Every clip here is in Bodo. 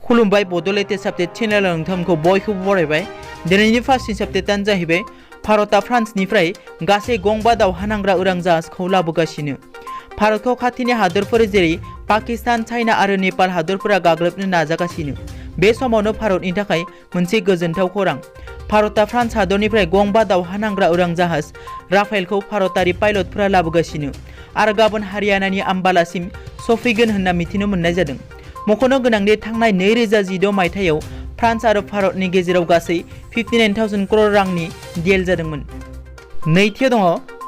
खुलुमबाय बड' लेटेस्ट आपडेट चेनेलाव नोंथांमोनखौ बयखौबो बरायबाय। दिनैनि फार्स्ट निउस आपडेटआनो जाहैबाय भारतआ फ्रान्सनिफ्राय गासै गंबा दावहा नांग्रा उरां जाहाजखौ लाबोगासिनो। भारतखौ खाथिनि हादोरफोर जेरै पाकिस्तान, चाइना आरो नेपाल हादोरफोरा गाग्लोबनो नाजागासिनो। बे समावनो भारतनि थाखाय मोनसे गोजोनथाव खौरां। भारतआ फ्रान्स हादरनिफ्राय गंबा दावहा नांग्रा उरां जाहाज राफेलखौ भारतारि पाइलटफोरा लाबोगासिनो आरो गाबोन हारियानानि आम्बालासिम सफैगोन होनना मिथिनो मोननाय जादों। मख'नो गोनांदि थांनाय 2016 मायथाइयाव फ्रान्स आरो भारतनि गेजेराव गासै 59,000 करोड़ रांनि डिल जादोंमोन। नैथियाव दङ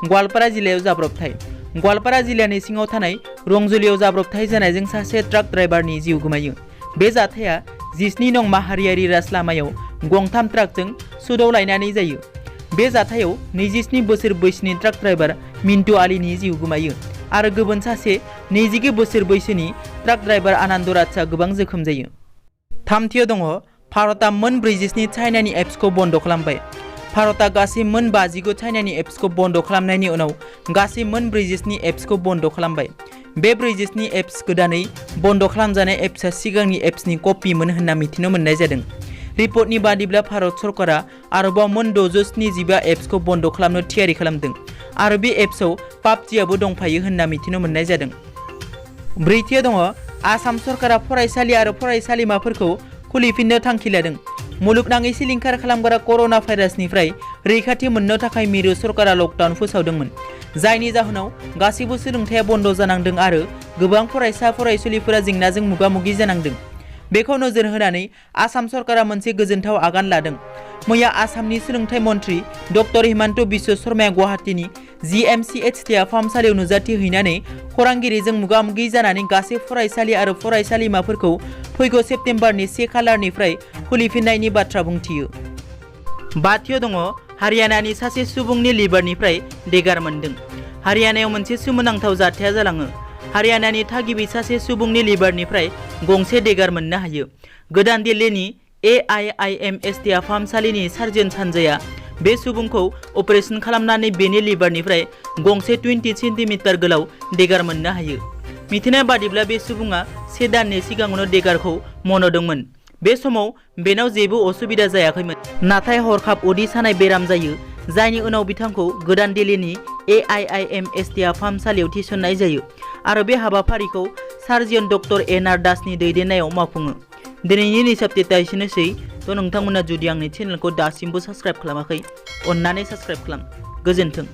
गवालपारा जिल्लायाव जाब्रबथाय। गवालपारा जिल्लानि सिङाव थानाय रंजुलियाव जाब्रबथाय जानायजों सासे ट्राक ड्राइभारनि जिउ गोमायो। बे जाथाया 17 नं माहारियारि राज लामायाव गंथाम ट्राकजों सौदावलायनानै जायो। बे जाथायाव 27 बोसोर बैसोनि ट्राक ड्राइभार मिन्टु आलीनि जिउ गोमायो आरो गुबुन सासे 21 बोसोर बैसोनि ट्राक ड्राइभार आनन्द राजआ गोबां जोखोम जायो। थामथियाव दङ भारतआ मोन 47 चाइनानि एप्सखौ बन्द खालामबाय। भारतआ गासै मोन 59 चाइनानि एप्सखौ बन्द खालामनायनि उनाव गासै मोन 47 एप्सखौ बन्द खालामबाय। बे 47 एप्स गोदानै बन्द खालामजानाय एप्सआ सिगांनि एप्सनि कपिमोन होनना मिथिनो मोननाय जादों। रिपर्टनि बादिब्ला भारत सरकारा आरोबाव मोन 675 एप्सखौ बन्द खालामनो थियारि खालामदों आरो बे एप्सआव पाबजिआबो दंफायो होनना मिथिनो मोननाय जादों। ब्रैथियाव दङ आसाम सरकारा फरायसालि आरो फरायसालिमाफोरखौ खुलिफिननो थांखि लादों। मुलुगनाङै सिलिंखार खालामग्रा कर'ना भाइरासनिफ्राय रैखाथि मोननो थाखाय मिरु सरकारा लकडाउन फोसावदोंमोन, जायनि जाहोनाव गासैबो सोलोंथाया बन्द जानांदों आरो गोबां फरायसा फरायसुलिफोरा जेंनाजों मोगा-मोगि जानांदों। बेखौ नोजोर होनानै आसाम सरकारा मोनसे गोजोनथाव आगान लादों। मैया आसामनि सोलोंथाइ मन्थ्रि डक्टर हिमन्त बिश्व शर्माया गुवाहाटीनि GMCH देहा फाहामसालियाव नुजाथि हैनानै खौरांगिरिजों मोगा-मोगि जानानै गासै फरायसालि आरो फरायसालिमाफोरखौ फैगौ सेप्तेम्बरनि 1 खालारनिफ्राय खुलिफिननायनि बाथ्रा बुंथियो। बाथियाव दङ हारियानानि सासे सुबुंनि लिभारनिफ्राय देगार मोनदों। हारियानायाव मोनसे सोमोनांथाव जाथाया जालाङो। हारियानानि थागिबि सासे सुबुंनि लिभारनिफ्राय गंसे देगार मोननो हायो। गोदान दिल्लीनि AIIMS देहा फाहामसालिनि सार्जन हानजाया बे सुबुंखौ अपारेशन खालामनानै बेनि लिभारनिफ्राय गंसे 20 सेन्टिमिटार गोलाव देगार मोननो हायो। मिथिनाय बादिब्ला बे सुबुङा 1 दाननि सिगाङावनो देगारखौ मन'दोंमोन। बे समाव बेनाव जेबो असुबिदा जायाखैमोन, नाथाय हरखाब उदै सानाय बेराम जायो, जायनि उनाव बिथांखौ गोदान दिल्लीनि AIIMS देहा फाहामसालियाव थिसननाय जायो आरो बे हाबाफारिखौ सार्जन डक्टर NR दासनि दैदेननायाव मावफुङो। दिनैनि निउस आपडेटआ एसेनोसै। नोंथांमोना जुदि आंनि चेनेलखौ दासिमबो साबस्क्राइब खालामाखै, अन्नानै साबस्क्राइब खालाम। गोजोन्थों।